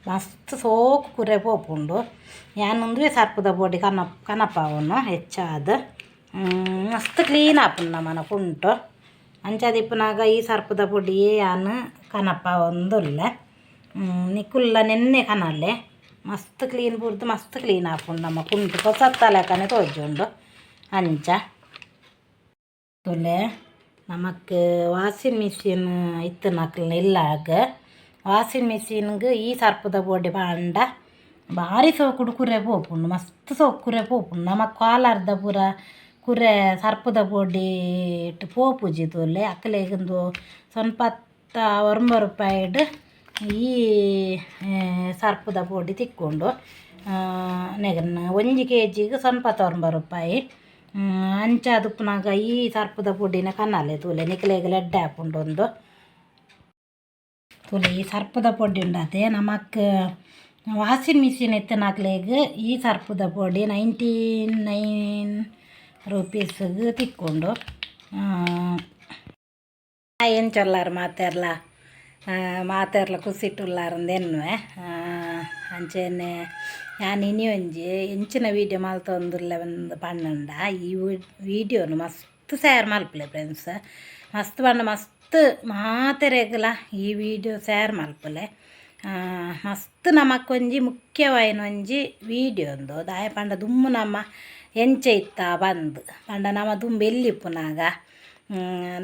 ಮಸ್ತ್ ಸೋಕು ಕುರೆ ಪೋಪುಂಡು. ಯಾನ್ ಉಂದುವೇ ಸರ್ಪುದ ಪೊಡಿ ಕನಪಾವುನು ಹೆಚ್ಚಾದ್. ಮಸ್ತ್ ಕ್ಲೀನ್ ಆಪುಂಡು ನಮನ ಕುಂಟು. ಅಂಚಾದಿಪ್ಪುನಗ ಈ ಸರ್ಪುದ ಪೊಡಿಯೇ ಯಾನ್ ಕನಪಾವೊಂದುಲ್ಲೆ. ನಿಕುಲ್ಲ ನೆನ್ನೆ ಕನಲೆ. ಮಸ್ತ್ ಕ್ಲೀನ್ ಬುಡ್ದು ಮಸ್ತ್ ಕ್ಲೀನ್ ಆಪುಂಡು ನಮ್ಮ ಕುಂಟು ಪೊಸತ್ತ ಲೆಕ್ಕನೆ ತೋಜುಂಡು ಅಂಚ. ತೂಲೆ ನಮಕ್ ವಾಷಿಂಗ್ ಮಿಷಿನ್ ಇತ್ತಿನಕ್ಲ್ನ ಇಲ್ಲಾಗ ವಾಷಿಂಗ್ ಮಿಷಿನ್ಗ್ ಈ ಸರ್ಪುದ ಪೊಡಿ ಪಾಂಡ ಬಾರಿ ಸೋಕುಡು ಕುರೆ ಪೋಪುಂಡು ಮಸ್ತ್ ಸೋಕು ಕುರೆ ಪೋಪುಂಡು. ನಮಕ್ ಕಾಲರ್ದ ಪೂರ ಕುರೆ ಸರ್ಪುದ ಪೊಡಿ ಇಟ್ಟು ಪೋಪುಜಿ ತೂಲೆ. ಅಕ್ಲೆಗ್ ಉಂದು ಸೊನ್ಪತ್ತ 9 ರೂಪಾಯಿಡ್ ಈ ಸರ್ಪುದ ಪೊಡಿ ತಿಕ್ಕುಂಡು. ನೆಗನ್ 1 ಕೆ ಜಿಗ್ 99 ರೂಪಾಯಿ. ಅಂಚಾದ್ ಉಪ್ಪುನಗ ಈ ಸರ್ಪುದ ಪೊಡಿನ ಕನಲೆ ತೂಲೆ ನಿಕ್ಲೆಗ್ ಎಡ್ಡೆ ಆಪುಂಡು ಉಂದು. ತೂಲೆ ಈ ಸರ್ಪುದ ಪೊಡಿ ಉಂಡತೆ ನಮಕ್ ವಾಷಿಂಗ್ ಮಿಷಿನ್ ಇತ್ತಿನಕ್ಲೆಗ್ ಈ ಸರ್ಪುದ ಪೊಡಿ 99 ರುಪೀಸ್ಗ್ ತಿಕ್ಕುಂಡು. ಎಂಚೊಲ್ಲಾರ್ ಮಾತೆರ್ಲ? ಮಾತೆರ್ಲ ಖುಷಿಟುಲ್ಲಾರ್ ಎನ್ನುವೆ. ಅಂಚೆನೆ ಯಾನ್ ಇನಿ ಒಂಜಿ ಎಂಚಿನ ವೀಡಿಯೋ ಮಲ್ತೊಂದುಲ್ಲೆ ಒಂದು ಪಂಡ, ಈ ವೀಡಿಯೋನು ಮಸ್ತ್ ಶೇರ್ ಮಲ್ಪುಲೆ ಫ್ರೆಂಡ್ಸ್. ಮಸ್ತ್ ಪಂಡ ಮಸ್ತ್ ಮಾತೆರೆಗ್ಲ ಈ ವೀಡಿಯೋ ಶೇರ್ ಮಲ್ಪುಲೆ. ಮಸ್ತ್ ನಮಕ್ ಒಂಜಿ ಮುಖ್ಯವಾಯಿನ ಒಂಜಿ ವೀಡಿಯೋ ಉಂದು. ದಾಯೆ ಪಂಡ ದುಂಬು ನಮ ಎಂಚ ಇತ್ತ ಪಂದ್ ಪಂಡ, ನಮ ದುಂಬು ಎಲ್ಲಿ ಇಪ್ಪುನಾಗ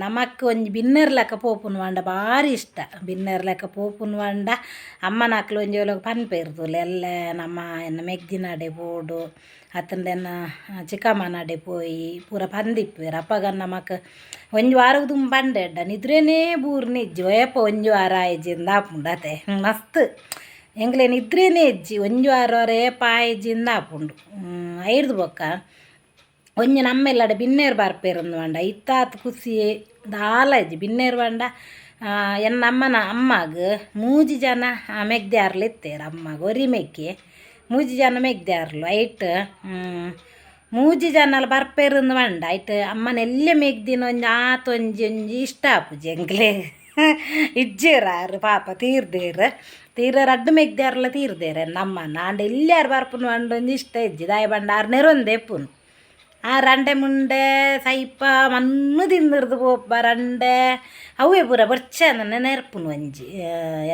ನಮಕ್ ಒಂಜಿ ಬಿನ್ನೆರ್ ಲೆಕ್ಕ ಪೋಪುನು ಪಂಡ ಭಾರಿ ಇಷ್ಟ. ಬಿನ್ನೆರ್ ಲೆಕ್ಕ ಪೋಪುನು ಪಂಡ ಅಮ್ಮನಕ್ಲು ಒಂಜಿ ವೇಳೆ ಪನ್ಪೆರ್ ತೂಲೆ, ಎಲ್ಲೆ ನಮ್ಮ ಎನ್ನ ಮೆಗ್ದಿನಡೆ ಪೋಡು ಅತ್ತಂಡ ಎನ್ನ ಚಿಕ್ಕಮ್ಮನಡೆ ಪೋಯಿ ಪೂರ ಪಂದಿಪ್ಪುವೆರ್. ಅಪಗ ನಮಕ್ ಒಂಜಿ ವಾರಗ್ ದುಂಬು ಪಂಡೆರ್ಡ ನಿದ್ರೆನೇ ಬೂರ್ನಿಜ್ಜಿ. ಏಪ ಒಂಜಿ ವಾರ ಆಯಿಜಿಂದ್ ಆಪುಂಡು ಅತೆ. ಮಸ್ತ್ ಎಂಕ್ಲೆ ನಿದ್ರೆನೇ ಇಜ್ಜಿ, ಒಂಜಿ ವಾರ ಏಪ ಆಯಿಜಿಂದ್ ಆಪುಂಡು. ಐಡ್ದ್ ಬೊಕ್ಕ ಒಂಜಿ ನಮ್ಮ ಇಲ್ಲಡೆ ಬಿನ್ನೆರ್ ಬರ್ಪೆರ್ ಪಂಡ ಇತ್ತಾತ್ ಖುಷಿ ದಾಲ ಇಜ್ಜಿ. ಬಿನ್ನೆರ್ ಪಂಡ ಎನ್ನ ಅಮ್ಮನ ಅಮ್ಮಗ್ ಮೂಜಿ ಜನ ಮೆಗ್ದ್ಯಾರ್ಲು ಇತ್ತೆರ್. ಅಮ್ಮಗ್ ಒರಿ ಮೆಗ್ಗೆ, ಮೂಜಿ ಜನ ಮೆಗ್ದ್ಯಾರ್ಲು. ಐಟ್ ಮೂಜಿ ಜನಲ ಬರ್ಪೆರ್ ಪಂಡ ಐಟ್ ಅಮ್ಮನ ಎಲ್ಯ ಮೆಗ್ದಿನ ಒಂಜಿ ಆತ್ ಒಂಜಿ ಒಂಜಿ ಇಷ್ಟ ಆಪುಜಿ ಎಂಕ್ಲೆಗ್. ಇಜ್ಜೆರ್ ಆರ್, ಪಾಪ ತೀರ್ದೆರ್. ತೀರ ರಡ್ಡ್ ಮೆಗ್ದ್ಯಾರ್ಲ ತೀರ್ದೆರ್ ನಮ್ಮನ. ಆಂಡ ಎಲ್ಯಾರ್ ಬರ್ಪುನು ಪಂಡ ಒಂಜಿ ಇಷ್ಟ ಇಜ್ಜಿ. ದಾಯೆ ಪಂಡ ಆರ್ ನೆರೊಂದೆ ಇಪ್ಪುನು. ಆ ರಂಡೆ ಮುಂಡೆ ಸೈಪ ಮಣ್ಣು ತಿಂದಿರ್ದು ಪೋಪ ರಂಡೆ ಅವೇ ಪೂರ ಬೊರ್ಚಂದ್ ನೆರ್ಪುನು. ಒಂಜಿ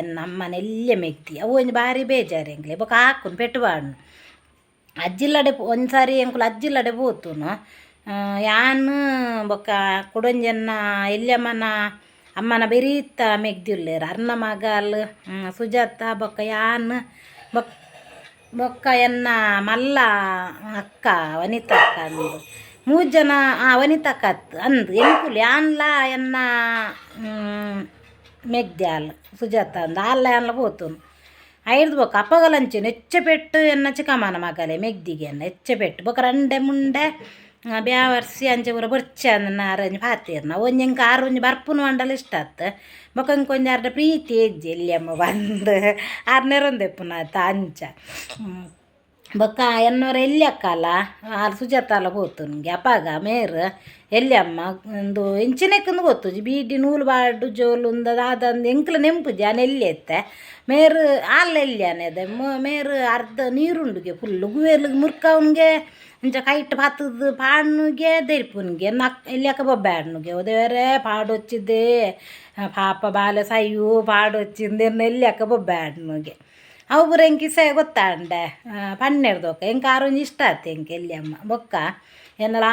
ಎನ್ನ ಅಮ್ಮನ ಎಲ್ಯ ಮೆಗ್ದಿ, ಅವು ಒಂಜಿ ಬಾರಿ ಬೇಜಾರು ಎಂಕ್ಲೆ. ಬೊಕ ಹಾಕುನು ಪೆಟ್ಟು ಪಾಡುನು. ಅಜ್ಜಿಲ್ಲಡೆ ಒಂಜಿ ಸಾರಿ ಎಂಕುಲು ಅಜ್ಜಿಲ್ಲಡೆ ಪೋತುನು, ಯಾನ್ ಬೊಕ್ಕ ಕುಡೊಂಜಿ ಎನ್ನ ಎಲ್ಯಮ್ಮನ ಅಮ್ಮನ ಬೆರೀತ ಮೆಗ್ದಿ ಉಲ್ಲೆರ್, ಅರ್ನ ಮಗಲ್ ಸುಜಾತ, ಬೊಕ್ಕ ಯಾನ್, ಬೊಕ್ಕ ಬೊಕ್ಕ ಎನ್ನ ಮಲ್ಲ ಅಕ್ಕ ವನಿತಕ್ಕ ಅಂದು ಮೂಜಿ ಜನ. ವನಿತಕ್ಕ ಅತ್ ಅಂದ್, ಎಂಕುಲು ಯಾನ್ಲ ಎನ್ನ ಮೆಗ್ದ್ಯಾಲ್ ಸುಜಾತ ಅಂದ್ ಆಲ್ಲ ಯಾನ್ಲ ಪೋತುನು. ಐಡ್ದ್ ಬೊಕ್ಕ ಅಪಗಲ ಅಂಚೆನೆ ಎಚ್ಚ ಪೆಟ್ಟು ಎನ್ನ ಚಿಕ್ಕಮ್ಮನ ಮಗಲೆ ಮೆಗ್ದಿಗೆ ಎನ್ನ ಎಚ್ಚ ಪೆಟ್ಟು. ಬೊಕ್ಕ ರಂಡೆ ಮುಂಡೆ ಬ್ಯಾವರ್ಸಿ ಅಂಚ ಪೂರ ಬೊರ್ಚಿ ಅಂದ್ ಆರ್ ಒಂಜಿ ಪಾತೆರ್ನ. ಒಂಜಿ ಎಂಕ್ ಆರ್ ಒಂಜಿ ಬರ್ಪುನು ಪಂಡಲ ಇಷ್ಟ ಅತ್. ಬೊಕ್ಕ ಎಂಕ್ ಒಂಜಿ ಆರ್ಡ ಪ್ರೀತಿ ಇಜ್ಜಿ, ಎಲ್ಯಮ್ಮ ಬಂದ್ ಆರ್ ನೆರೊಂದಿಪ್ಪುನಾತ ಅಂಚ. ಬೊಕ್ಕ ಎನ್ನೋರ ಎಲ್ಯಕ್ಕಲ ಆರ್ ಸುಜಾತಾಲ ಪೋತುನ್ಗೆ. ಅಪಗ ಮೇರ್ ಎಲ್ಯಮ್ಮ ಉಂದು ಎಂಚಿನೆಕ್ಕಂದು ಗೊತ್ತುಜಿ, ಬೀಡಿ ನೂಲು ಪಾಡ್ಡು ಜೋಲು ಉಂದು ದಾದಂದು ಎಂಕ್ಲ ನೆಂಪುಜಿ. ಯಾನ್ ಎಲ್ಯ ಇತ್ತೆ, ಮೇರ್ ಆಲ್ ಎಲ್ಯನೆದೆ. ಮೇರ್ ಅರ್ಧ ನೀರುಂಡುಗೆ ಫುಲ್ಲು ಗುವೆಲ್ಗ್ ಮುರ್ಕವುನ್ಗೆ ಇಂಚ ಕೈಟ್ ಪತ್ತುದು ಪಾಡ್ನುಗೆ ದೆರ್ಪುನ್ಗೆ. ನಕ್ ಎಲ್ಯಕ್ಕ ಬೊಬ್ಬೆ ಆಡ್ನುಗೆ, ಓ ದೇವರೇ ಪಾಡೊಚ್ಚಿದ್ದೆ, ಪಾಪ ಬಾಲೆ ಸೈಯು ಪಾಡೊಚ್ಚಿಂದು ಎನ್ನ ಎಲ್ಯಕ್ಕ ಬೊಬ್ಬೆ ಆಡ್ನುಗೆ. ಅವು ಪೂರ ಎಂಕ್ ಇಸಯ ಗೊತ್ತಾಂಡೆ ಪನ್ನೆರ್ದೊಕ್ಕ ಎಂಕ್ ಆರ್ ಒಂಜಿ ಇಷ್ಟ ಆತು ಎಂಕ್ ಎಲ್ಯಮ್ಮ. ಬೊಕ್ಕ ಎನ್ನಲ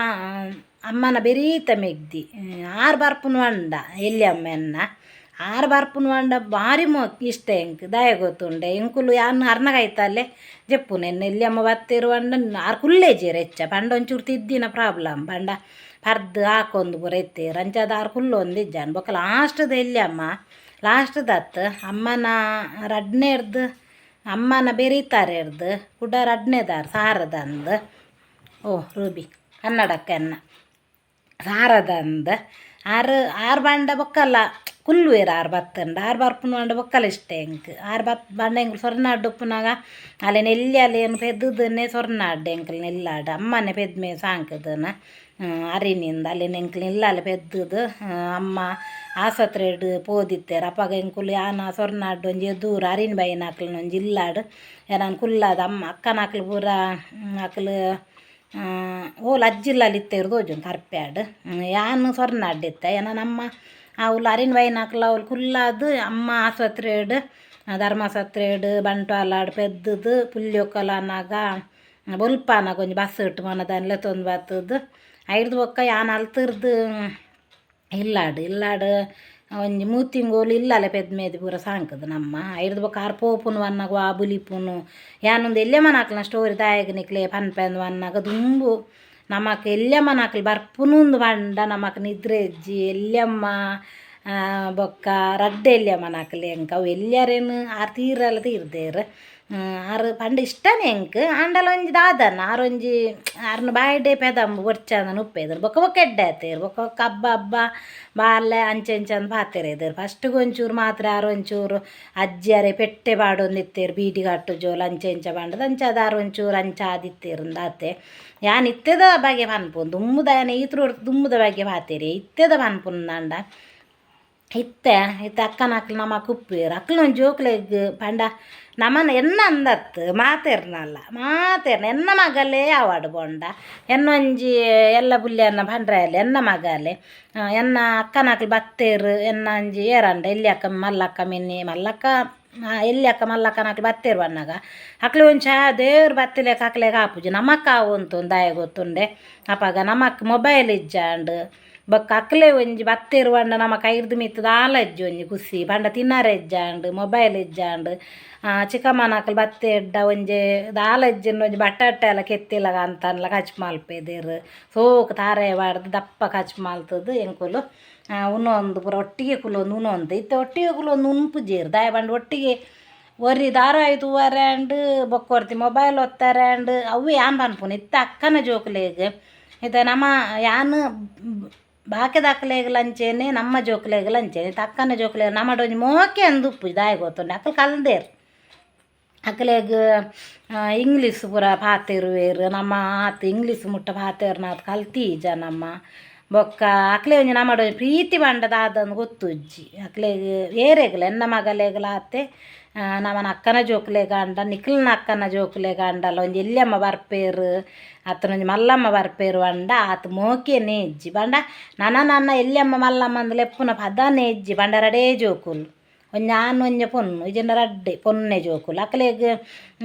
ಅಮ್ಮನ ಬೆರೀತ ಮೆಗ್ದಿ ಆರ್ ಬರ್ಪುನು ಪಂಡ, ಎಲ್ಯಮ್ಮ ಎನ್ನ ಆರ್ ಬರ್ಪುನು ಪಂಡ ಬಾರಿ ಮೋಕ್ ಇಷ್ಟ ಎಂಕ್. ದಾಯೆ ಗೊತ್ತುಂಡೆ? ಎಂಕುಲು ಯಾನ್ ಅರ್ನ ಕೈತಲ್ಲೇ ಜೆಪ್ಪುನು. ಎನ್ನ ಎಲ್ಯಮ್ಮ ಬತ್ತೆರ್ ಪಂಡ ಆರ್ ಕುಲ್ಲೆಜೆರ್ ಹೆಚ್ಚ. ಪಂಡ ಒಂಚೂರು ತಿದ್ದಿನ ಪ್ರಾಬ್ಲಮ್, ಪಂಡ ಪರ್ದ್ ಹಾಕೊಂದು ಪೂರ ಇತ್ತೆರ್. ಅಂಚಾದ್ ಆರ್ ಕುಲ್ಲೊಂದಿಜ್ಜಾಂಡ್. ಬೊಕ್ಕ ಲಾಸ್ಟ್ದ ಎಲ್ಯಮ್ಮ, ಲಾಸ್ಟ್ದತ್ ಅಮ್ಮನ ರಡ್ಡನೇರ್ದು, ಅಮ್ಮನ ಬೆರೀತಾರೆರ್ದು ಕುಡ ರಡ್ಡನೇದಾರ್ ಸಾರದಂದು. ಓ ರೂಬಿ ಕನ್ನಡಕ್ಕ ಎನ್ನ ಸಾರದಂದು ಆರ್ ಆರ್ ಪಂಡ ಬೊಕ್ಕಲ್ಲ ಕುಲ್ಲುವೆರ್. ಆರ್ ಬತ್ತಂಡ, ಆರ್ ಬರ್ಪುನು ಪಂಡ ಬೊಕ್ಕಲ ಇಷ್ಟ ಎಂಕ್. ಆರ್ ಬತ್ ಪಂಡ ಎಂಕುಲು ಸೊರ್ನಾಡ್ ಉಪ್ಪುನಗ ಅಲೆನ ಎಲ್ಯ ಅಲೆನ್ ಪೆದ್ದುದುನೆ ಸೊರ್ನಾಡ್ ಎಂಕಲ್ನ ಇಲ್ಲಾಡ್. ಅಮ್ಮನೆ ಪೆದ್ಮೆ ಸಾಂಕುದುನ. ಅರಿನಿಂದ ಅಲ್ಲಿನ ಎಂಕ್ಲು ಇಲ್ಲಾಲೆ ಪೆದ್ದುದು ಅಮ್ಮ ಆಸ್ಪತ್ರೆಡ್ ಪೋದಿತ್ತೆರ್ ಅಪಗ ಎಂಕುಲು ಯಾನ ಸೊರ್ನಾಡ್ ಒಂಜಿ ದೂರ ಅರಿನ್ ಬೈನಕ್ಲೆನ ಒಂಜಿ ಇಲ್ಲಾಡ್ ಎನನ್ ಕುಲ್ಲಾದ್ ಅಮ್ಮ ಅಕ್ಕನಕ್ಲು ಪೂರ ಅಕ್ಲು ಓಲು ಅಜ್ಜಿಲ್ಲಾಲ್ ಇತ್ತೆರ್ ತೋಜುಂಡು ಕರ್ಪ್ಯಾಡ್ ಯಾನ್ ಸೊರ್ನಾಡ್ ಇತ್ತೆ ಎನನ್ ಅಮ್ಮ ಅವ್ಲು ಅರಿನ್ ಬೈನಕ್ಲು ಅವ್ಲು ಕುಲ್ಲಾದ್ ಅಮ್ಮ ಆಸ್ಪತ್ರೆಡ್ ಧರ್ಮಾಸ್ಪತ್ರೆಡ್ ಬಂಟ್ವಾಳಡ್ ಪೆದ್ದುದು ಪುಲ್ಯೊಕಲಾನಾಗ ಬೊಲ್ಪಾನಾಗ ಒಂಜಿ ಬಸ್ ಇಟ್ಟು ಮನದಾನಿ ಲೆತ್ತೊಂದು ಬತ್ತುದು ಐಡ್ದ್ ಬೊಕ್ಕ ಯಾನ್ ಅಲ್ತಿರ್ದು ಇಲ್ಲಾಡ್ ಇಲ್ಲಾಡ್ ಒಂಜಿ ಮೂತಿಂಗೋಲು ಇಲ್ಲಾಲೆ ಪೆದ್ಮೆದಿ ಪೂರ ಸಾಂಕುದು ನಮ್ಮ ಐಡ್ದ್ ಬೊಕ್ಕ ಆರ್ ಪೋಪುನು ಬನ್ನಗ ವಾ ಬುಲಿಪುನು ಯಾನೊಂದು ಎಲ್ಯಮ್ಮನಕ್ಲೆನ ಸ್ಟೋರಿ ದಾಯೆಗ್ ನಿಕ್ಲೆ ಪನ್ಪೆಂದ್ ಬನ್ನಗ ದುಂಬು ನಮಕ್ ಎಲ್ಯಮ್ಮನಕ್ಲು ಬರ್ಪುನುಂದು ಪಂಡ ನಮಕ್ ನಿದ್ರೆ ಇಜ್ಜಿ ಎಲ್ಯಮ್ಮ ಬೊಕ್ಕ ರಡ್ಡ್ ಎಲ್ಯಮ್ಮನಕ್ಲು ಎಂಕ್ ಅವು ಎಲ್ಯರೇನು ಆರ್ ತೀರಲ ತೀರ್ದೆರ್ ಆರ್ ಪಂಡ ಇಷ್ಟನೇ ಎಂಕ್ ಆಂಡಲ ಒಂಜಿ ದಾದನ ಆರೊಂಜಿ ಆರ್ನ ಬಾಯಿಡೇ ಪೆದಂಬು ಬೊಡ್ಚಾಂದನ ಉಪ್ಪೆದೆರ್ ಬೊಕ್ಕ ಬೊಕ್ಕ ಎಡ್ಡೆ ಆತೆರ್ ಬೊಕ್ಕ ಬೊಕ್ಕ ಹಬ್ಬ ಹಬ್ಬ ಬಾಲೆ ಅಂಚೆ ಇಂಚ ಅಂದ್ ಪಾತೆರೆದೆರ್ ಫಸ್ಟ್ಗ್ ಒಂಚೂರು ಮಾತ್ರ ಆರ್ ಒಂಚೂರು ಅಜ್ಜಿ ಅರೆ ಪೆಟ್ಟೆ ಪಾಡೊಂದಿತ್ತೆರ್ ಬೀಡಿ ಕಟ್ಟುಜೋಲು ಅಂಚೆ ಇಂಚ ಪಂಡ್ದ್ ಅಂಚಾದ್ ಆರ್ ಒಂಚೂರು ಅಂಚ ಆದಿತ್ತೆರ್ ಆತೆ ಯಾನ್ ಇತ್ತೆದ ಬಗ್ಗೆ ಪನ್ಪುನು ದುಂಬುದ ಯಾನ್ ಈತ್ರು ದುಂಬುದ ಬಗ್ಗೆ ಪಾತೆರಿಯೆ ಇತ್ತೆದ ಪನ್ಪುಂದಾಂಡ ಇತ್ತೆ ಇತ್ತೆ ಅಕ್ಕನಕ್ಲು ನಮಕ್ ಉಪ್ಪುವೆರ್ ಅಕ್ಲ್ನ ಒಂಜಿ ಜೋಕ್ಲೆಗ್ ಪಂಡ ನಮನ ಎನ್ನ ಅಂದತ್ತು ಮಾತೆರ್ನಲ್ಲ ಮಾತೆರ್ನ ಎನ್ನ ಮಗಲೇ ಆವಡ್ ಬೋಂಡ ಎನ್ನೊಂಜಿ ಎಲ್ಲ ಬುಲ್ಯನ ಪಂಡ್ರೆ ಎನ್ನ ಮಗಲೆ ಎನ್ನ ಅಕ್ಕನಕ್ಲು ಬತ್ತೆರ್ ಎನ್ನ ಒಂಜಿ ಏರಂಡ ಎಲ್ಯಕ್ಕ ಮಲ್ಲಕ್ಕ ಮಿನಿ ಮಲ್ಲಕ್ಕ ಎಲ್ಯಕ್ಕ ಮಲ್ಲಕ್ಕನಕ್ಲು ಬತ್ತೆರ್ ಬನ್ನಗ ಅಕ್ಲು ಒಂಚ ದೇವ್ರು ಬತ್ತಿಲೆಕ್ಕ ಅಕ್ಲೆಗ್ ಆಪುಜಿ ನಮಕ್ ಆವೊಂತು ದಾಯೆ ಗೊತ್ತುಂಡೆ ಅಪಗ ನಮಕ್ ಮೊಬೈಲ್ ಇಜ್ಜಾಂಡ್ ಬೊಕ್ಕ ಅಕ್ಲೆ ಒಂಜಿ ಬತ್ತೆರ್ ಪಂಡ ನಮಕ್ ಐರ್ದ್ ಮಿತ್ತ್ ದಾಲ ಇಜ್ಜಿ ಒಂಜಿ ಖುಷಿ ಪಂಡ ತಿನ್ನರೆ ಇಜ್ಜಾಂಡ್ ಮೊಬೈಲ್ ಇಜ್ಜಾಂಡ್ ಚಿಕ್ಕಮ್ಮನಕ್ಲು ಬತ್ತೆರ್ಡ ಒಂಜಿ ದಾಲ ಇಜ್ಜಿಂಡ ಒಂಜಿ ಬಟಾಟೆ ಎಲ್ಲ ಕೆತ್ತಿಲಗ ಅಂತನ್ಲ ಕಚ್ ಮಲ್ಪೆದೆರ್ ಸೋಕು ತಾರೆ ಪಾಡ್ದ್ ದಪ್ಪ ಕಚ್ ಮಲ್ತುದು ಎಂಕುಲು ಉನೊಂದು ಪೂರ ಒಟ್ಟಿಗೆ ಕುಲೊಂದು ಉನೊಂದು ಇತ್ತೆ ಒಟ್ಟಿಗೆ ಕುಲೊಂದು ಉನ್ಪುಜೆರ್ ದಾಯೆ ಪಂಡ ಒಟ್ಟಿಗೆ ಒರಿ ಧಾರಾವಾಹಿ ತೂವರೆ ಆಂಡ್ ಬೊಕ್ಕ ಒರ್ತಿ ಮೊಬೈಲ್ ಒತ್ತರೆ ಆಂಡ್ ಅವ್ವೆ ಯಾನ್ ಪನ್ಪುನು ಇತ್ತೆ ಅಕ್ಕನ ಜೋಕುಲೆಗ್ ಇತ್ತೆ ನಮ ಯಾನ್ ಬಾಕಿದಕ್ಲೆಗ್ಲ ಅಂಚೆನೆ ನಮ್ಮ ಜೋಕುಲೆಗ್ಲ ಅಂಚೆನೆ ಇತ್ತೆ ಅಕ್ಕನ ಜೋಕುಲೆಗ್ ನಮಡ ಒಂಜಿ ಮೋಕೆ ಅಂದ್ ಉಪ್ಪುಜಿ ದಾಯೆ ಗೊತ್ತುಂಡು ಅಕುಲು ಕಲ್ದೆರ್ ಅಕ್ಲೆಗ್ ಇಂಗ್ಲೀಷ್ ಪೂರ ಪಾತೆರುವೆರ್ ನಮ ಆತ್ ಇಂಗ್ಲೀಷ್ ಮುಟ್ಟ ಪಾತೆರ್ನಾತ್ ಕಲ್ತೀಜ ನಮ ಬೊಕ್ಕ ಅಕ್ಲೆ ಒಂಜಿ ನಮಡ ಒಂಜಿ ಪ್ರೀತಿ ಪಂಡ ದಾದಂದ್ ಗೊತ್ತುಜ್ಜಿ ಅಕ್ಲೆಗ್ ಏರೆಗ್ಲ ಎನ್ನ ಮಗಲೆಗ್ಲ ಆತೆ ನಮನ ಅಕ್ಕನ ಜೋಕುಲೆಗಾಂಡ ನಿಕ್ಲ್ನ ಅಕ್ಕನ ಜೋಕುಲೆಗಾಂಡಲ ಒಂಜಿ ಎಲ್ಯಮ್ಮ ಬರ್ಪೆರ್ ಅತ್ತುಂಡ ಒಂಜಿ ಮಲ್ಲಮ್ಮ ಬರ್ಪೆರ್ ಪಂಡ ಆತ್ ಮೋಕೆನೇ ಇಜ್ಜಿ ಪಂಡ ನನ ನನ ಎಲ್ಯಮ್ಮ ಮಲ್ಲಮ್ಮ ಅಂದ್ ಲೆಪ್ಪುನ ಪದನೇ ಇಜ್ಜಿ ಪಂಡ ರಡ್ಡೇ ಜೋಕುಲು ಒಂಜಿ ಆನ್ ಒಂಜಿ ಪೊಣ್ಣು ಇಜ್ಜಿಂಡ ರಡ್ಡೆ ಪೊನ್ನೆ ಜೋಕುಲು ಅಕ್ಲೆಗ್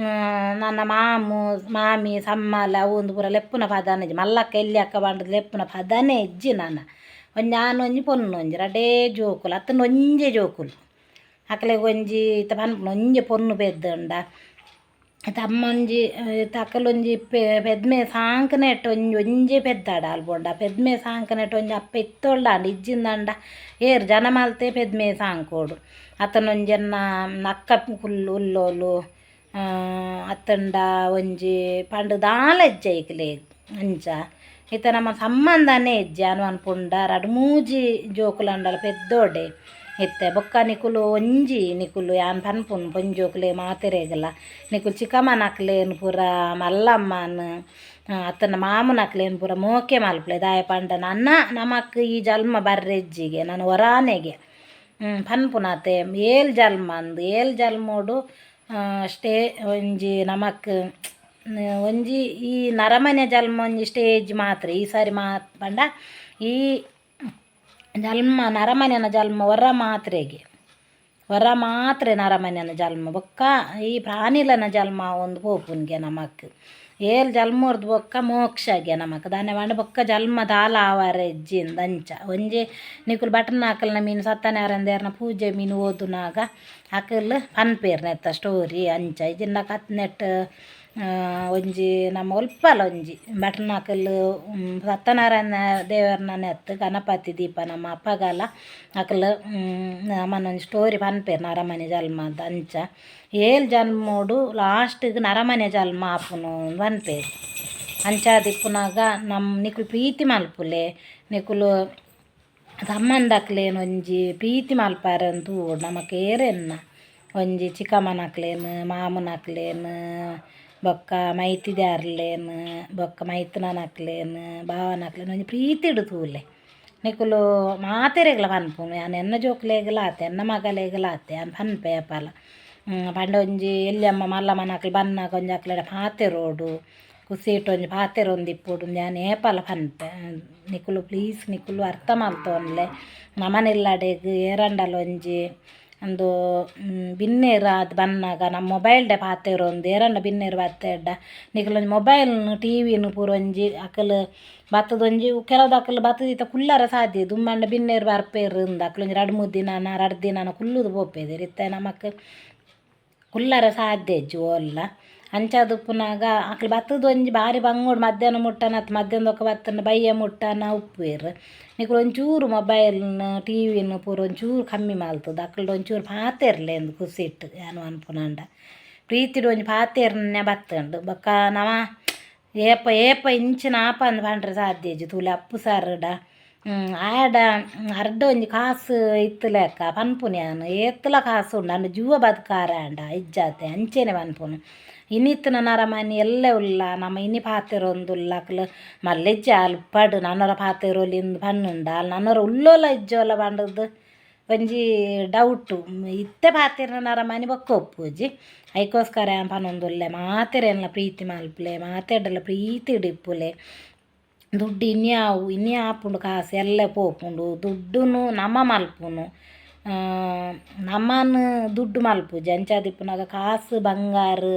ನನ ಮಾಮು ಮಾಮಿ ಸಮ್ಮಲೆ ಅವು ಉಂದು ಪೂರ ಲೆಪ್ಪುನ ಪದನೇ ಇಜ್ಜಿ ಮಲ್ಲಕ್ಕ ಎಲ್ಯಕ್ಕ ಪಂಡ್ದ್ ಲೆಪ್ಪುನ ಪದನೇ ಇಜ್ಜಿ ನನ ಒಂಜಿ ಆನ್ ಒಂಜಿ ಪೊಣ್ಣು ಒಂಜಿ ರಡ್ಡೇ ಜೋಕುಲು ಅತ್ತುಂಡ ಒಂಜೆ ಜೋಕುಲು ಅಕ್ಲೆಗ್ ಒಂಜಿ ಇತ್ತೆ ಪನ್ಪುನ ಒಂಜಿ ಪೊಣ್ಣು ಪೆದ್ದುಂಡ ಇತ್ತೆ ಅಮ್ಮ ಒಂಜಿ ಇತ್ತೆ ಅಕುಲೊಂಜಿ ಪೆದ್ಮೆ ಸಾಂಕುನೆಟ್ ಒಂಜಿ ಒಂಜೆ ಪೆದ್ದಾಡ್ ಆಲ್ ಬೋಂಡ ಪೆದ್ಮೆ ಸಾಂಕುನೆಟ್ ಒಂಜಿ ಅಪ್ಪೆ ಇತ್ತೊಲ್ಡಾಂಡ್ ಇಜ್ಜಿಂದಾಂಡ ಏರ್ ಜನ ಮಲ್ತೆ ಪೆದ್ಮೆ ಸಾಂಕೋಡು ಅತ್ತುಂಡ ಒಂಜಿ ಎನ್ನ ಅಕ್ಕ ಕುಲ್ಲು ಉಲ್ಲೋಲು ಅತ್ತುಂಡ ಒಂಜಿ ಪಂಡ ದಾಲ ಇಜ್ಜಿ ಐಕ್ಲೆಗ್ ಅಂಚ ಇತ್ತೆ ನಮ ಸಂಬಂಧನೇ ಇಜ್ಜಿ ಯಾನ್ ಪನ್ಪುಂಡ ರಡ್ಡ್ ಮೂಜಿ ಜೋಕುಲಾಂಡಲ ಪೆದ್ದೋಡೆ ಇತ್ತೆ ಬೊಕ್ಕ ನಿಕುಲು ಒಂಜಿ ನಿಕುಲು ಯಾನ್ ಪನ್ಪುನು ಪೊಂಜೋಕುಲೆ ಮಾತೆರೆಗ್ಲ ನಿಕುಲು ಚಿಕ್ಕಮ್ಮನಕ್ಲೆನ್ ಪೂರ ಮಲ್ಲಮ್ಮನ್ ಅತ್ತುಂಡ ಮಾಮುನಕ್ಲೆನ್ ಪೂರ ಮೋಕೆ ಮಲ್ಪುಲೆ ದಾಯೆ ಪಂಡ ನನ ನಮಕ್ ಈ ಜನ್ಮ ಬರ್ರೆಜ್ಜಿಗೆ ನನ ಒರಾನೆಗೆ ಪನ್ಪುನಾತೆ ಏಲ್ ಜನ್ಮ ಅಂದ್ ಏಲ್ ಜನ್ಮೊಡು ಸ್ಟೇ ಒಂಜಿ ನಮಕ್ ಒಂಜಿ ಈ ನರಮನೆ ಜನ್ಮ ಒಂಜಿ ಸ್ಟೇಜ್ ಮಾತ್ರ ಈ ಸಾರಿ ಮಾತ್ ಪಂಡ ಈ ಜನ್ಮ ನರಮನೆನ ಜನ್ಮ ಒರ ಮಾತ್ರೆಗೆ ಒರ ಮಾತ್ರೆ ನರಮನೆನ ಜನ್ಮ ಬೊಕ್ಕ ಈ ಪ್ರಾಣಿಲೆನ ಜನ್ಮ ಆವೊಂದು ಪೋಪುನ್ಗೆ ನಮಕ್ ಏಲ್ ಜನ್ಮೊರ್ದು ಬೊಕ್ಕ ಮೋಕ್ಷಗೆ ನಮಕ್ ದಾನೆ ಪಂಡ ಬೊಕ್ಕ ಜನ್ಮ ದಾಲ ಆವರೆ ಇಜ್ಜಿ ಅಂದ್ ಅಂಚ ಒಂಜಿ ನಿಕುಲು ಭಟ್ರನಕಲ್ನ ಮೀನ್ ಸತ್ಯನಾರಾಯಣ ದೇರ್ನ ಪೂಜೆ ಮೀನ್ ಓದುನಾಗ ಅಕುಲು ಪನ್ಪೆರ್ ನೆತ್ತ ಸ್ಟೋರಿ ಅಂಚ ಇಜ್ಜಿಂಡ ಕತ್ ನೆಟ್ಟ್ ಒಂಜಿ ನಮ ಒಲ್ಪಲ ಒಂಜಿ ಭಟ್ರನಕುಲು ಸತ್ಯನಾರಾಯಣ ದೇವೆರ್ನ ನೆತ್ತ್ ಗಣಪತಿ ದೀಪ ನಮ್ಮ ಅಪ್ಪಗಲ ಅಕುಲು ನಮನ ಒಂಜಿ ಸ್ಟೋರಿ ಪನ್ಪೆರ್ ನರಮನಿ ಜನ್ಮದ ಅಂಚ ಏಲ್ ಜನ್ಮೊಡು ಲಾಸ್ಟ್ಗ್ ನರಮನೆ ಜನ್ಮ ಆಪುನು ಪನ್ಪೆರ್ ಅಂಚಾದ್ ಇಪ್ಪುನಗ ನಮ್ ನಿಕುಲು ಪ್ರೀತಿ ಮಲ್ಪುಲೆ ನಿಕುಲು ಸಂಬಂಧಕ್ಲೆನ್ ಒಂಜಿ ಪ್ರೀತಿ ಮಲ್ಪರೆ ತೂವೊಡು ನಮಕ್ ಏರೆನ್ನ ಒಂಜಿ ಚಿಕ್ಕಮ್ಮನಕ್ಲೆನ್ ಮಾಮುನಕ್ಲೆನ್ ಬೊಕ್ಕ ಮೈತಿದ್ಯಾರ್ಲೆನ್ ಬೊಕ್ಕ ಮೈತ್ನನಕ್ಲೆನ್ ಬಾವನಕ್ಲೆನ್ ಒಂಜಿ ಪ್ರೀತಿಡ್ ತೂಲೆ. ನಿಕುಲು ಮಾತೆರೆಗ್ಲ ಪನ್ಪುನು ಯಾನ್ ಎನ್ನ ಜೋಕುಲೆಗ್ಲ ಆತೆ ಎನ್ನ ಮಗಲೆಗ್ಲ ಆತೆ ಯಾನ್ ಪನ್ಪೆ ಏಪಲ. ಪಂಡ ಒಂಜಿ ಎಲ್ಯಮ್ಮ ಮಲ್ಲಮ್ಮನಕ್ಲು ಬನ್ನಗ ಒಂಜಿ ಅಕ್ಲೆಡ ಪಾತೆರೋಡು ಕುಸಿಟ್ ಒಂಜಿ ಪಾತೆರೊಂದಿಪ್ಪೊಡು ಯಾನ್ ಏಪಲ ಪನ್ಪೆ. ನಿಕುಲು ಪ್ಲೀಸ್ ನಿಕುಲು ಅರ್ಥ ಮಲ್ತೊನ್ಲೆ. ನಮನಿಲ್ಲಡೆಗ್ ಏರಂಡಲ ಒಂಜಿ ಉಂದು ಬಿನ್ನೆರ್ ಆದ್ ಬನ್ನಗ ನಮ್ಮ ಮೊಬೈಲ್ಡೆ ಪಾತೆರೊಂದು ಏರಂಡ ಬಿನ್ನೆರ್ ಬತ್ತೆರ್ಡ ನಿಕುಲೊಂಜಿ ಮೊಬೈಲ್ನ್ ಟಿ ವಿನ್ ಪೂರ ಒಂಜಿ ಅಕುಲು ಬತ್ತುದೊಂಜಿ ಕೆಲವುದಕುಲು ಬತ್ತುದು ಇತ್ತೆ ಕುಲ್ಲರೆ ಸಾಧ್ಯ ದುಂಬಾಂಡ ಬಿನ್ನೆರ್ ಬರ್ಪೆರ್ ಇಂದ್ ಅಕುಲೊಂಜಿ ರಡ್ಡ್ ಮೂಜಿ ದಿನನ ರಡ್ಡ್ ದಿನನ ಕುಲ್ಲುದು ಪೋಪೆದೆರ್. ಇತ್ತೆ ನಮಕ್ ಕುಲ್ಲರೆ ಸಾಧ್ಯ ಇಜ್ಜಿ ಓಲ್ಲ. ಅಂಚಾದ್ ಉಪ್ಪುನಗ ಅಕ್ಲು ಬತ್ತುದು ಒಂಜಿ ಬಾರಿ ಬಂಗೋಡು ಮಧ್ಯಾಹ್ನ ಮುಟ್ಟನ ಅತ್ತ್ ಮಧ್ಯಾಹ್ನ ಬೊಕ್ಕ ಬತ್ತುಂಡ ಬಯ್ಯ ಮುಟ್ಟನ ಉಪ್ಪುವೆರ್. ನಿಕುಲು ಒಂಚೂರು ಮೊಬೈಲ್ನ್ ಟಿ ವಿನ್ ಪೂರ ಒಂಚೂರು ಕಮ್ಮಿ ಮಲ್ತುದು ಅಕ್ಲ್ಡ ಒಂಚೂರು ಪಾತೆರ್ಲೆ ಇಂದ್ ಕುಸಿಟ್ ಯಾನ್ ಪನ್ಪುನಾಂಡ. ಪ್ರೀತಿಡ್ ಒಂಜಿ ಪಾತೆರ್ನೆ ಬತ್ತುಂಡು. ಬೊಕ್ಕ ನಮ ಏಪ ಏಪ ಇಂಚಿನ ಆಪಂದ್ ಪಂಡ್ರೆ ಸಾಧ್ಯ ಇಜ್ಜಿ. ತೂಲೆ ಅಪ್ಪು ಸರ್ಡ ಆಯಡ ಅರ್ಡ ಒಂಜಿ ಕಾಸ್ ಇತ್ತುಲೆಕ್ಕ ಪನ್ಪುನು ಯಾನ್ ಏತ್ಲ ಕಾಸ್ ಉಂಡು ಆಂಡ ಜೂವ ಬದ್ಕಾರೆ ಆಂಡ ಇಜ್ಜಾತೆ ಅಂಚೆನೆ ಪನ್ಪುನು. ಇನಿತ್ತಿನ ನರಮಾನಿ ಎಲ್ಲೆ ಉಲ್ಲ ನಮ ಇನಿ ಪಾತೆರೊಂದುಲ್ಲ ಅಕ್ಲು ಮಲ್ಲೆಜ್ಜಿ ಆಲ್ ಉಪ್ಪಡ್ ನನೊರ ಪಾತೆರೊಲಿಂದ್ ಪನ್ನುಂಡ ಆಲ್ ನನೊರ ಉಲ್ಲೋಲ ಇಜ್ಜೋಲ ಪಂಡುದು ಒಂಜಿ ಡೌಟು. ಇತ್ತೆ ಪಾತೆರ್ನ ನರಮಾನಿ ಬೊಕ್ಕ ಉಪ್ಪುಜಿ. ಐಕೋಸ್ಕರ ಯಾನ್ ಪನೊಂದುಲ್ಲೆ ಮಾತೆರೆನ್ಲ ಪ್ರೀತಿ ಮಲ್ಪುಲೆ ಮಾತೆರ್ಡಲ ಪ್ರೀತಿಡ್ ಇಪ್ಪುಲೆ. ದುಡ್ಡು ಇನಿ ಆವು ಇನಿ ಆಪುಂಡು ಕಾಸ್ ಎಲ್ಲೆ ಪೋಪುಂಡು. ದುಡ್ಡುನು ನಮ ಮಲ್ಪುನು ನಮನ್ ದುಡ್ಡು ಮಲ್ಪುಜಿ. ಅಂಚಾದಿಪ್ಪುನಗ ಕಾಸ್ ಬಂಗಾರ್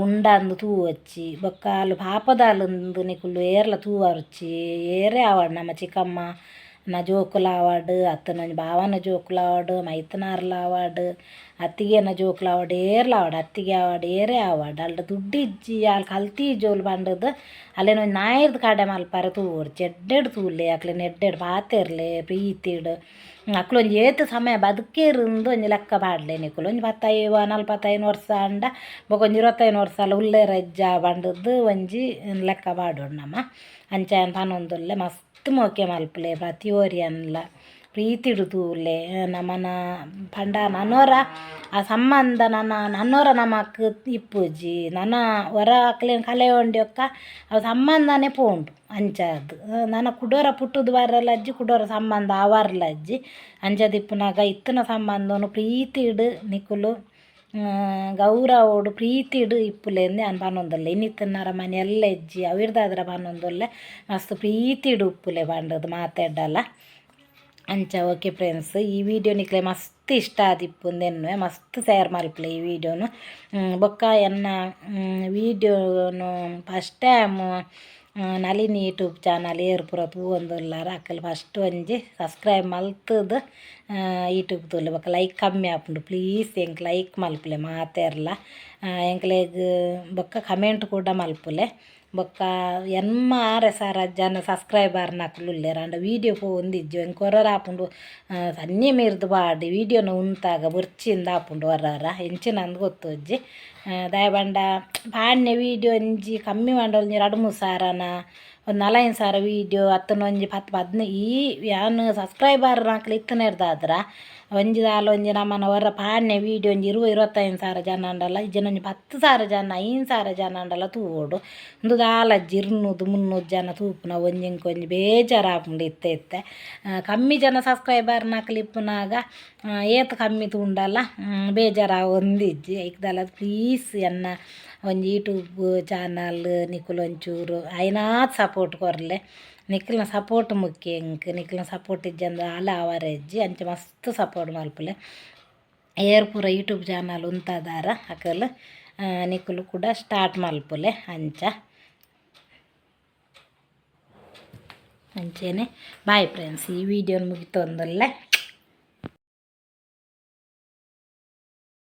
ಉಂಡಂದು ತೂವೊಚ್ಚಿ. ಬೊಕ್ಕ ಆಲ್ ಪಾಪದಾಲುಂದು ನಿಕುಲು ಏರ್ಲ ತೂವೊರ್ಚಿ. ಏರೇ ಆವಡ್ ನಮ್ಮ ಚಿಕ್ಕಮ್ಮ ನ ಜೋಕುಲಾವಡ್ ಅತ್ತುಂಡ ಒಂಜಿ ಬಾವನ ಜೋಕುಲಾವಡ್ ಮೈತನಾರ್ಲಾವಡ್ ಅತ್ತಿಗೆನ ಜೋಕುಲಾವಡ್ ಏರ್ಲ ಆವಡ್ ಅತ್ತಿಗೆ ಆವಡ್ ಏರೇ ಆವಡ್ ಅಲ್ಡ ದುಡ್ಡು ಇಜ್ಜಿ ಆಲ್ ಕಲ್ತಿಜೋಲು ಪಂಡುದು ಅಲೆನ್ ಒಂಜಿ ನಾಯಿರ್ದ್ ಕಡೆ ಮಲ್ಪರೆ ತೂವೊರ್ಚಿ. ಎಡ್ಡೆಡ್ ತೂಲೆ ಅಕ್ಲೆನ್ ಎಡ್ಡೆಡ್ ಪಾತೆರ್ಲೆ ಪ್ರೀತಿಡ್. ಅಕ್ಲೊಂಜಿ ಏತ್ ಸಮಯ ಬದುಕೇರುಂದು ಒಂಜಿ ಲೆಕ್ಕ ಪಾಡ್ಲೆ ನಿಕುಲು. ಒಂಜಿ ಪತ್ತೈವ ನಲ್ಪತ್ತೈನ್ ವರ್ಸ ಆಂಡ ಬೊಕ ಒಂಜಿ ಇರ್ವತ್ತೈನ್ ವರ್ಸಲ ಉಲ್ಲೆರ ಇಜ್ಜಾ ಪಂಡುದು ಒಂಜಿ ಲೆಕ್ಕ ಪಾಡೊಡು ನಮ. ಅಂಚ ಯಾನ್ ಪನೊಂದುಲ್ಲೆ ಮಸ್ತ್ ಮೋಕೆ ಮಲ್ಪುಲೆ ಪ್ರತಿ ಒರಿಯನ್ಲ ಪ್ರೀತಿಡ್ ತೂಲೆ. ನಮನ ಪಂಡ ನನೊರ ಆ ಸಂಬಂಧ ನನ ನನೊರ ನಮಕ್ ಇಪ್ಪುಜಿ. ನನ ಒರ ಅಕ್ಲೆನ್ ಕಳೆಯೊಂಡಿ ಬೊಕ್ಕ ಅವು ಸಂಬಂಧನೇ ಪೋಂಡು ಅಂಚಾದ್. ನನ ಕುಡೊರ ಪುಟ್ಟುದು ಬರಲ ಇಜ್ಜಿ ಕುಡೊರ ಸಂಬಂಧ ಆವರ್ಲ ಇಜ್ಜಿ. ಅಂಚಾದಿಪ್ಪುನಗ ಇತ್ತಿನ ಸಂಬಂಧನು ಪ್ರೀತಿಡ್ ನಿಕುಲು ಗೌರವೊಡು ಪ್ರೀತಿಡ್ ಇಪ್ಪುಲೆಂದ್ ಯಾನ್ ಪನೊಂದುಲ್ಲೆ. ಇನಿತ ನರಮಾನಿ ಎಲ್ಲೆ ಇಜ್ಜಿ ಅವಿರ್ದಾದ್ರ ಪನೊಂದುಲ್ಲೆ ಮಸ್ತ್ ಪ್ರೀತಿಡ್ ಉಪ್ಪುಲೆ ಪಂಡುದು ಮಾತೆಡ್ಡಲ. ಅಂಚ ಓಕೆ ಫ್ರೆಂಡ್ಸ್, ಈ ವಿಡಿಯೋ ನಿಕ್ಲೆ ಮಸ್ತ್ ಇಷ್ಟ ಆದಿಪ್ಪುಂದು ಎನ್ನುವೆ. ಮಸ್ತ್ ಶೇರ್ ಮಲ್ಪುಲೆ ಈ ವಿಡಿಯೋನು. ಬೊಕ್ಕ ಎನ್ನ ವಿಡಿಯೋನು first time Nalini YouTube channel ಏರ್ ಪೂರ ತೂವೊಂದುಲ್ಲಾರ ಅಕಲ್ ಫಸ್ಟ್ ಒಂಜಿ ಸಬ್ಸ್ಕ್ರೈಬ್ ಮಲ್ತುದು ಯೂಟ್ಯೂಬ್ ತೂಲೆ. ಬೊಕ್ಕ ಲೈಕ್ ಕಮ್ಮಿ ಆಪುಂಡು, ಪ್ಲೀಸ್ ಎಂಕ್ ಲೈಕ್ ಮಲ್ಪುಲೆ ಮಾತೆರ್ಲ ಎಂಕ್ಲೆಗ್. ಬೊಕ್ಕ ಕಮೆಂಟ್ ಕೂಡ ಮಲ್ಪುಲೆ. ಬೊಕ್ಕ ಎನ್ಮ ಆರೆ ಸಾರ ಜನ ಸಬ್ಸ್ಕ್ರೈಬರ್ನಕುಲು ಉಲ್ಲೆರ್ ಆಂಡ ವೀಡಿಯೋ ಪೋವೊಂದಿಜ್ಜಿ. ಎಂಕ್ ಒರೊರ ಆಪುಂಡು ಸನ್ನಿ ಮೀರ್ದ್ ಪಾಡಿ ವೀಡಿಯೋನು ಉಂತಾಗ ಬೊರ್ಚಿಂದ್ ಆಪುಂಡು ಒರೊರ ಎಂಚಿನಂದ್ ಗೊತ್ತುಜ್ಜಿ. ದಾಯೆ ಪಂಡ ಪಾಡ್ನೆ ವೀಡಿಯೋ ಒಂಜಿ ಕಮ್ಮಿ ಪಂಡ ಒಂಜಿ ರಡ್ಡ್ ಮೂಜಿ ಸಾರನ ಒಂಜಿ ನಾಲೈನ್ ಸಾರ ವೀಡಿಯೋ ಅತ್ತಂಡ ಒಂಜಿ ಪತ್ತ್ ಪದ್ನೈ ಈ ಯಾನ್ ಸಬ್ಸ್ಕ್ರೈಬರ್ನಕುಲು ಇತ್ತಿನೆಡ್ದಾದ್ರ ಒಂಜಿ ದಾಲ ಒಂಜಿ ನಮನ ಒರ ಪಾಡ್ನೆ ವೀಡಿಯೋ ಒಂಜಿ ಇರುವ ಇರುವತ್ತೈನ್ ಸಾರ ಜನ ಆಂಡಲ ಇಜ್ಜಿಂಡ ಒಂಜಿ 10,000 ಜನ 5,000 ಜನ ಆಂಡಲ ತೂವೊಡು. ಉಂದು ದಾಲ ಇಜ್ಜಿ, 200 300 ಜನ ತೂಪುನ ಒಂಜಿ ಎಂಕ್ ಒಂಜಿ ಬೇಜಾರಾಪುಂಡು. ಇತ್ತೆ ಇತ್ತೆ ಕಮ್ಮಿ ಜನ ಸಬ್ಸ್ಕ್ರೈಬರ್ನಕುಲು ಇಪ್ಪುನಗ ಏತ್ ಕಮ್ಮಿ ತೂಂಡಲ ಬೇಜಾರಾವೊಂದಿಜ್ಜಿ. ಐಕ್ ದಾಲ ಪ್ಲೀಸ್ ಎನ್ನ ಒಂಜಿ ಯೂಟ್ಯೂಬ್ ಚಾನಲ್ ನಿಕುಲು ಒಂಚೂರು ಆಯ್ನಾತ್ ಸಪೋರ್ಟ್ ಕೊರ್ಲೆ. ನಿಕಲ್ನ ಸಪೋರ್ಟ್ ಮುಖ್ಯ ಎಂಕ್. ನಿಕಲ್ನ ಸಪೋರ್ಟ್ ಇಜ್ಜಂದೆ ದಾಲ ಆವರೆ ಇಜ್ಜಿ. ಅಂಚ ಮಸ್ತ್ ಸಪೋರ್ಟ್ ಮಲ್ಪುಲೆ. ಏರ್ ಪೂರ ಯೂಟ್ಯೂಬ್ ಚಾನಲ್ ಉಂತಾದಾರ ಅಕಲ್ ನಿಕುಲು ಕೂಡ ಸ್ಟಾರ್ಟ್ ಮಲ್ಪುಲೆ. ಅಂಚ ಅಂಚೆನೆ ಬಾಯ್ ಫ್ರೆಂಡ್ಸ್, ಈ ವಿಡಿಯೋನ ಮುಗಿತೊಂದುಲ್ಲೆ.